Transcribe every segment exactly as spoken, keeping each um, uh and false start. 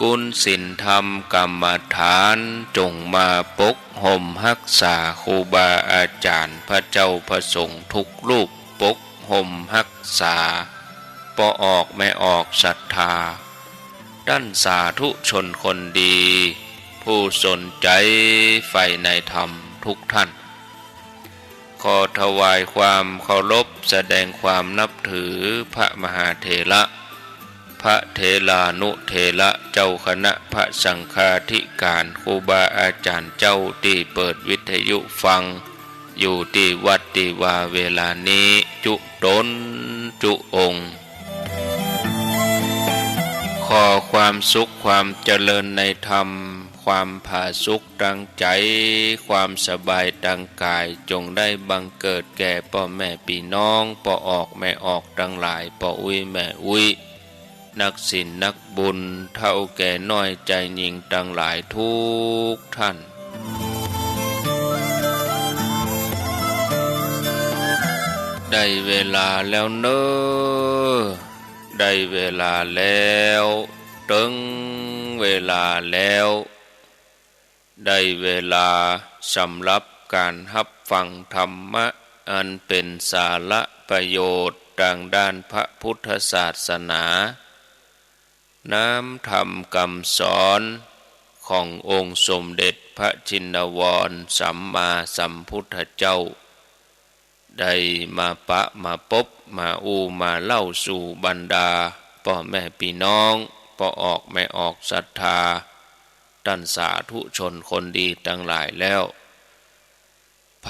กุณศีลธรรมกรรมฐาน จงมาปกห่มฮักษาครูบาอาจ๋ารย์ พระเจ้าพระสงฆ์ทุกรูป ปกห่มฮักษาป้อออกแม่ออกศรัทธา ต้านสาธุชนคนดี ผู้สนใจ๋ใฝ่ในธรรมทุกท่าน ขอถวายความเคารพ แสดงความนับถือพระมหาเถระ พระเถรานุเถระเจ้าคณะพระสังฆาธิการ ครูบาอาจ๋ารย์เจ้าตี้เปิดวิทยุฟังอยู่ตี้วัดตี้วาเวลานี้ จุ๊ตนจุ๊องค์ ขอความสุขความเจริญในธรรม ความผาสุกตางใจ๋ ความสบายตางก๋าย จงได้บังเกิดแก่ป้อแม่ปี้น้อง ป้อออกแม่ออกตังหลาย ป้ออุ๊ยแม่อุ๊ย นักศีลนักบุญ เฒ่าแก่น้อยจายญิงตังหลายทุกท่าน ได้เวลาแล้วเน่อ ได้เวลาแล้ว เถิงเวลาแล้ว ได้เวลาสำหรับก๋านฮับฟังธรรมะ อันเป๋นสาระประโยชน์ตางด้านพระพุทธศาสนา น้ำธรรมกำสอนขององค์สมเด็จพระชินวรสัมมาสัมพุทธเจ้า ได้มาปะมาปบมาอู้มาเล่าสู่บรรดาป้อแม่ปี้น้อง ป้อออกแม่ออกศรัทธา ต้านสาธุชนคนดีตังหลายแล้ว ใผ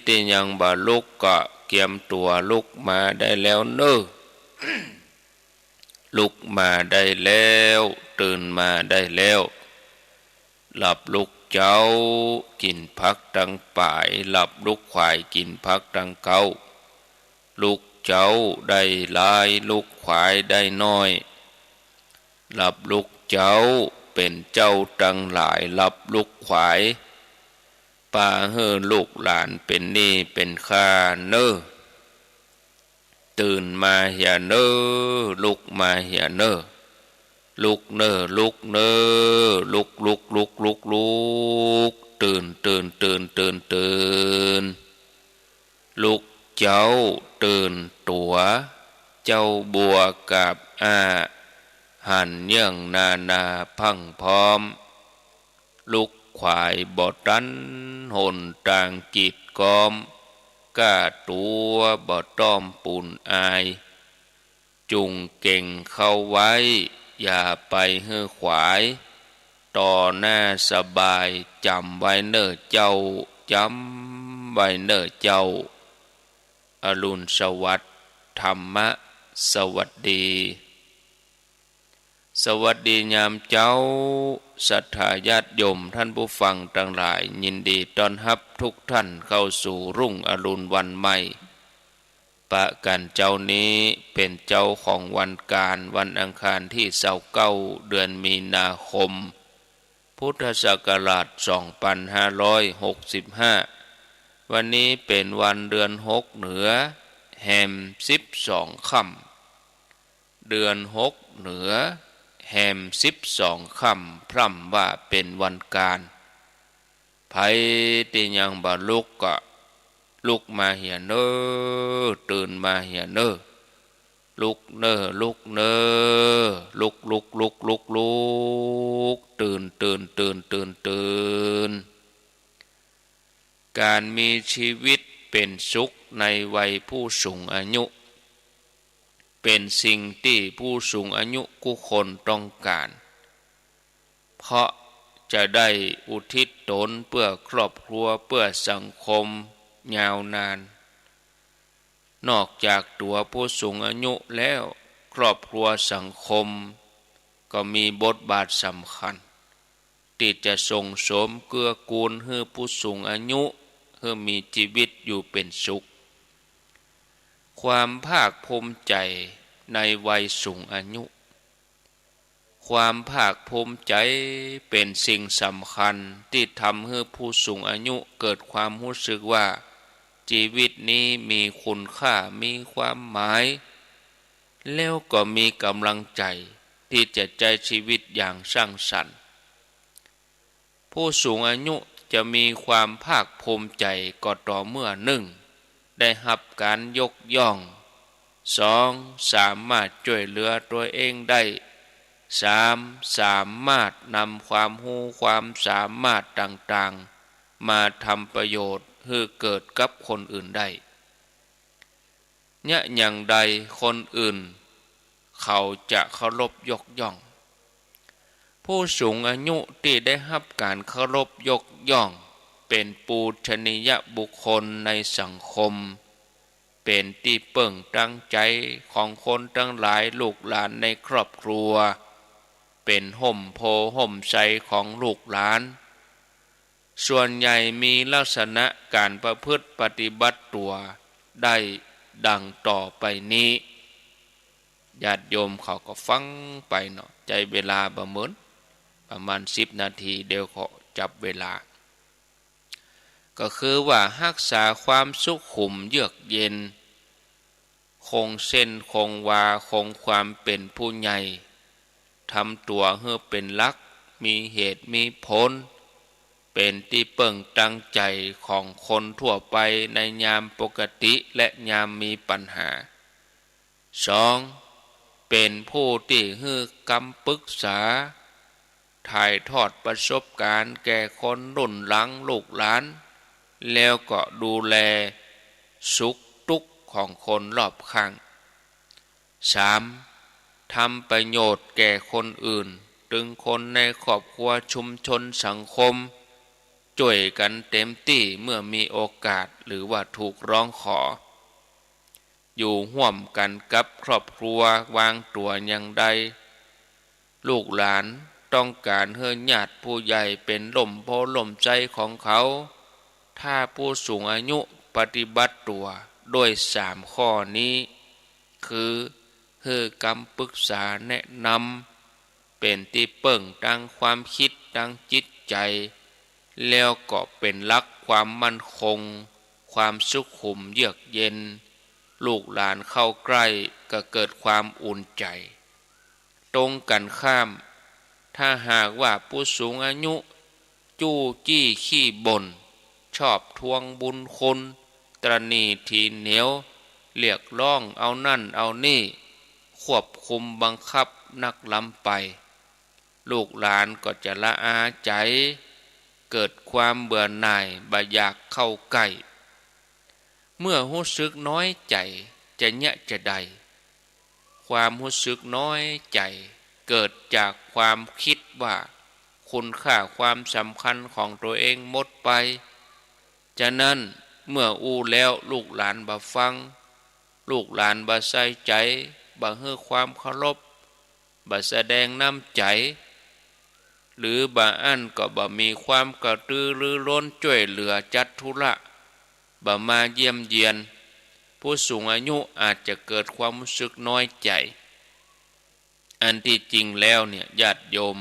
ตี้ยังบ่ลุกก็เกียมตั๋วลุกมาได้แล้วเน่อ ลุกมาได้แล้ว ตื่นมาได้แล้ว หลับลุกเจ๊า กิ๋นผักตังป๋าย หลับลุกขวาย กิ๋นผักตังเก๊า ลุกเจ๊าได้หลาย ลุกขวายได้น้อย หลับลุกเจ๊าเป๋นเจ้าตังหลาย หลับลุกขวาย ปาหื้อลูกหลานเป๋นหนี้เป๋นค่าเน่อ ตื่นมาเหียเน่อ ลุกมาเหียเน่อ ลุกเน่อ ลุกเน่อ ลุก ลุก ลุก ลุก ลุก ตื่น ตื่น ตื่น ตื่น ตื่น ลุกเจ๊าตื่นตั๋ว เจ๊าบัวกาบอ้า หันเยื่องนานาพรั่งพร้อม ลุกขวายบ่ตันหนตางกีดก๊อม ก้าตั๋วบ่ต้อมปูนอาย จุ่งเก๋งเข้าไว้ อย่าไปหื้อขวาย ต่อหน้าสบาย จ๋ำไว้เน่อเจ้า จ๋ำไว้เน่อเจ้า อรุณสวัสดิ์ ธรรมะสวัสดี สวัสดียามเจ๊า ศรัทธาญาติโยมท่านผู้ฟังตังหลาย ยินดีต้อนฮับทุกท่านเข้าสู่รุ่งอรุณวันใหม่ ปะกั๋นเจ๊านี้เป๋นเจ๊าของวันก๋าน วันอังคารตี้ซาวเก้า เดือนมีนาคม พุทธศักราชสองปันห้าร้อยหกสิบห้า วันนี้เป๋นวันเดือนหกเหนือ แฮมสิบสองค่ำ เดือนหกเหนือ แฮมสิบสองค่ำ พร่ำว่าเป๋นวันก๋าน ใผตี้ยังบ่ลุกก็ลุกมาเหียเน่อ ตื่นมาเหียเน่อ ลุกเน่อ ลุกเน่อ ลุก ลุก ลุก ลุก ลุก ตื่น ตื่น ตื่น ตื่น ตื่น ก๋านมีจีวิตเป๋นสุขในวัยผู้สูงอายุ เป๋นสิ่งตี้ผู้สูงอายุกู้คนต้องก๋าน เพราะจะได้อุทิศตนเปื้อครอบครัว เปื้อสังคมยาวนาน นอกจากตั๋วผู้สูงอายุแล้ว ครอบครัวสังคมก็มีบทบาทสำคัญ ตี้จะส่งเสริมเกื้อกูลหื้อผู้สูงอายุ หื้อมีจีวิตอยู่เป๋นสุข ความภาคภูมิใจ๋ในวัยสูงอายุ ความภาคภูมิใจ๋เป๋นสิ่งสำคัญตี้ทำหื้อผู้สูงอายุเกิดความฮู้สึกว่าจีวิตนี้มีคุณค่า มีความหมาย แล้วก็มีก๋ำลังใจ๋ ที่จะใจ๊ชีวิตอย่างสร้างสรรค์ ผู้สูงอายุจะมีความภาคภูมิใจ๋ก็ต่อเมื่อ นึ่ง ได้ฮับก๋านยกย่อง สอง สามารถจ้วยเหลือตั๋วเองได้ สาม สามารถนำความฮู้ความสามารถต่างๆ มาทำประโยชน์หื้อเกิดกับคนอื่นได้ เยียะอย่างใดคนอื่นเขาจะเคารพยกย่อง ผู้สูงอายุตี้ได้ฮับก๋านเคารพยกย่อง เป๋นปูชนียบุคคลในสังคม เป๋นตี้เปิ้งตังใจ๋ของคนตังหลาย ลูกหลานในครอบครัว เป๋นฮ่มโพธิ์ฮ่มไทรของลูกหลาน ส่วนใหญ่มีลักษณะก๋านประพฤติปฏิบัติตั๋วได้ดังต่อไปนี้ ญาติโยมเขาก็ฟังไปเนาะ ใจ๊เวลาบ่เหมิน ประมาณสิบนาที เดี๋ยวขอจับเวลา ก็คือว่าฮักษาความสุขุมเยือกเย็น คงเส้นคงวา คงความเป๋นผู้ใหญ่ ทำตั๋วหื้อเป๋นหลัก มีเหตุมีผล เป๋นตี้เปิ้งตังใจ๋ของคนทั่วไปในยามปกติและยามมีปัญหา สอง เป๋นผู้ตี้หื้อกำปึกษา ถ่ายทอดประสบก๋ารณ์แก่คนรุ่นหลังลูกหลาน แล้วก็ดูแลสุขตุ๊กข์ของคนรอบข้าง สาม ทำประโยชน์แก่คนอื่น ตึงคนในครอบครัว ชุมชน สังคม จ้วยกั๋นเต๋มตี้เมื่อมีโอกาสหรือว่าถูกร้องขอ อยู่ฮ่วมกั๋นกับครอบครัว วางตั๋วอย่างใด ลูกหลานต้องก๋านหื้อญาติผู้ใหญ่เป๋นฮ่มโพธิ์ฮ่มไทรของเขา ถ้าผู้สูงอายุปฏิบัติตั๋วด้วยสามข้อนี้ คือ หื้อกำปึกษาแนะนำ เป๋นตี้เปิ้งตังความกึ๊ดตังจิตใจ๋ แล้วก็เป๋นหลักความมั่นคง ความสุขุมเยือกเย็น ลูกหลานเข้าใก้ก็เกิดความอุ่นใจ๋ ตรงกั๋นข้าม ถ้าหากว่าผู้สูงอายุ จู้จี้ขี้บ่น ชอบทวงบุญคุณ ตระหนี่ถี่เหนียว เรียกร้องเอานั่นเอานี่ ควบคุมบังคับนักล้ำไป ลูกหลานก็จะละอาใจ๋ เกิดความเบื่อหน่าย บ่อยากเข้าใก้ เมื่อฮู้สึกน้อยใจ๋ จะเยียะจาใด ความฮู้สึกน้อยใจ๋ เกิดจากความกึ๊ดว่าคุณค่าความสำคัญของตั๋วเองหมดไป ฉะนั้นเมื่ออู้แล้วลูกหลานบ่ฟัง ลูกหลานบ่ใส่ใจ๋ บ่หื้อความเคารพ บ่แสดงน้ำใจ๋ หรือบ่อั้นก็บ่มีความกระตือรือร้นจ้วยเหลือจัดธุระ บ่มาเยี่ยมเยียน ผู้สูงอายุอาจจะเกิดความฮู้สึกน้อยใจ๋ อันตี้จริงแล้วเนี่ย ญาติโยม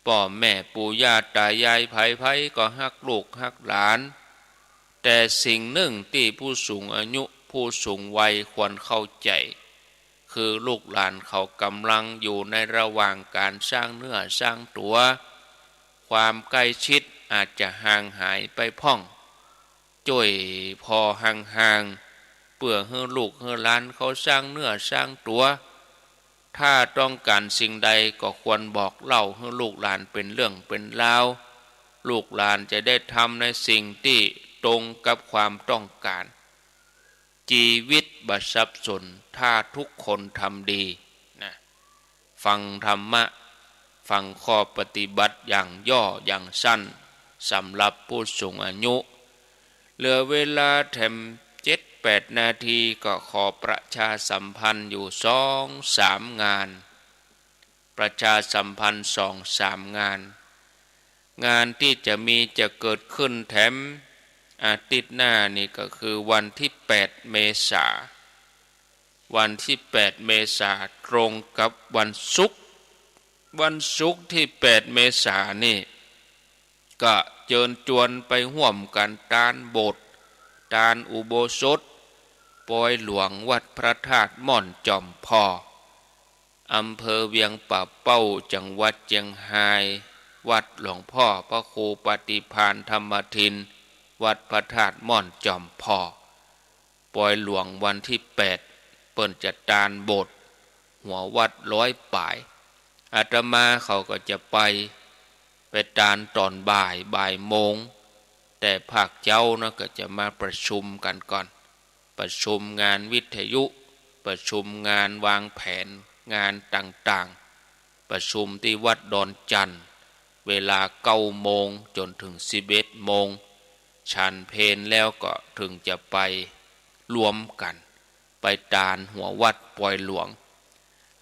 ป้อแม่ปู่ย่าต๋ายายใผๆ ก็ฮักลูกฮักหลาน แต่สิ่งนึ่งตี้ผู้สูงอายุ ผู้สูงวัยควรเข้าใจ๋ คือลูกหลานเขาก่ำลังอยู่ในระหว่างก๋านสร้างเนื้อสร้างตั๋ว ความใก้ชิดอาจจะห่างหายไปพ่อง จ้วยผ่อห่างๆ เปื้อหื้อลูกหื้อหลานเขาสร้างเนื้อสร้างตั๋ว ถ้าต้องก๋านสิ่งใดก็ควรบอกเล่าหื้อลูกหลานเป๋นเรื่องเป๋นราว ลูกหลานจะได้ทำในสิ่งตี้ตรงกับความต้องก๋าน จีวิตบ่สับสน ถ้าทุกคนทำดีนะ ฟังธรรมะ ฟังข้อปฏิบัติอย่างย่ออย่างสั้น สำหรับผู้สูงอายุ เหลือเวลาแถมเจ็ดแปดนาที ก็ขอประชาสัมพันธ์อยู่สองสามงาน ประชาสัมพันธ์สองสามงาน งานตี้จะมีจะเกิดขึ้นแถมอาทิตย์หน้านี่ก็คือวันที่แปดเมษา วันที่แปดเมษาตรงกับวันศุกร์ วันศุกร์ที่แปดเมษานี่ ก็เจิญจวนไปฮ่วมกั๋นตานโบสถ์ ตานอุโบสถ ปอยหลวงวัดพระธาตุม่อนจอมผ่อ อำเภอเวียงป่าเป้า จังหวัดเจียงฮาย วัดหลวงพ่อพระครูปฏิภาณธรรมทิน วัดพระธาตุม่อนจอมผ่อ ปอยหลวงวันตี้แปด เปิ้นจะตานโบสถ์หัววัดร้อยป๋าย อาตมาเขาก็จะไป ไปตานต๋อนบ่าย บ่ายโมง แต่ภาคเจ๊านะก็จะมาประชุมกั๋นก่อน ประชุมงานวิทยุ ประชุมงานวางแผนงานต่างๆ ประชุมตี้วัดดอนจั่น เวลาเก้าโมงจ๋นเถิงสิบเอ็ดโมง ฉันเพลแล้วก็เถิงจะไปรวมกั๋น ไปตานหัววัดปอยหลวง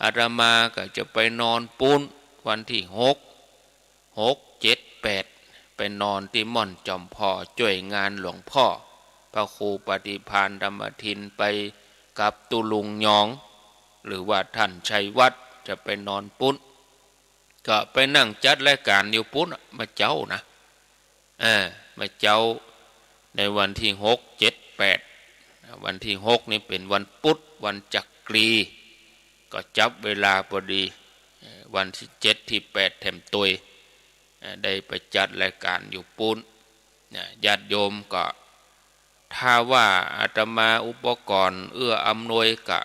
อาตมาก็จะไปนอนปู๊นวันตี้หก หก เจ็ด แปด ไปนอนตี้ม่อนจอมผ่อจ้วยงานหลวงพ่อพระครูปฏิภาณธรรมทิน ไปกับตุ๊ลุงยอง หรือว่าต้านชัยวัฒน์ จะไปนอนปู๊น ก็ไปนั่งจัดรายก๋านอยู่ปู๊นอะ เมื่อเจ๊านะ เออ เมื่อเจ๊า ในวันตี้หก เจ็ด แปด วันตี้หกนี่เป๋นวันปุ๊ด วันจักรี ก็จับเวลาพอดี เอ่อ วันตี้เจ็ดตี้แปดแถมตวย เอ่อ ได้ไปจัดรายก๋านอยู่ปู๊น นะ ญาติโยมก็ ถ้าว่าอาตมาอุปกรณ์เอื้ออำนวยก็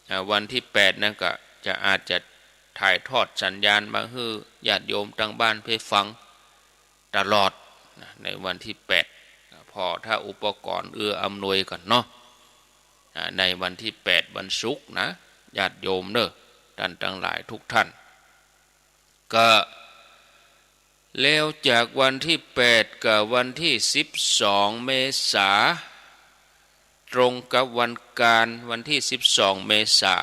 อ่า วันตี้แปดนั้นก็จะอาจจะถ่ายทอดสัญญาณมาหื้อญาติโยมตางบ้านไปฟังตลอดนะ ในวันตี้แปด พอถ้าอุปกรณ์เอื้ออำนวยก่อนเนาะ อ่า ในวันตี้แปด วันศุกร์นะ ญาติโยมเน่อ ต้านตังหลายทุกท่าน ก็ แล้วจากวันตี้แปดกับวันตี้สิบสองเมษา ตรงกับวันก๋าน วันตี้สิบสองเมษา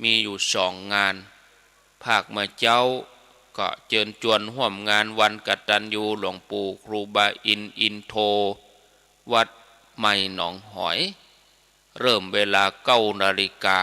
มีอยู่สองงาน ภาคเมื่อเจ๊าก็เจิญจวนฮ่วมงานวันกตัญญูหลวงปู่ครูบาอินทร์ อินโท วัดใหม่หนองหอย เริ่มเวลาเก้านาฬิกา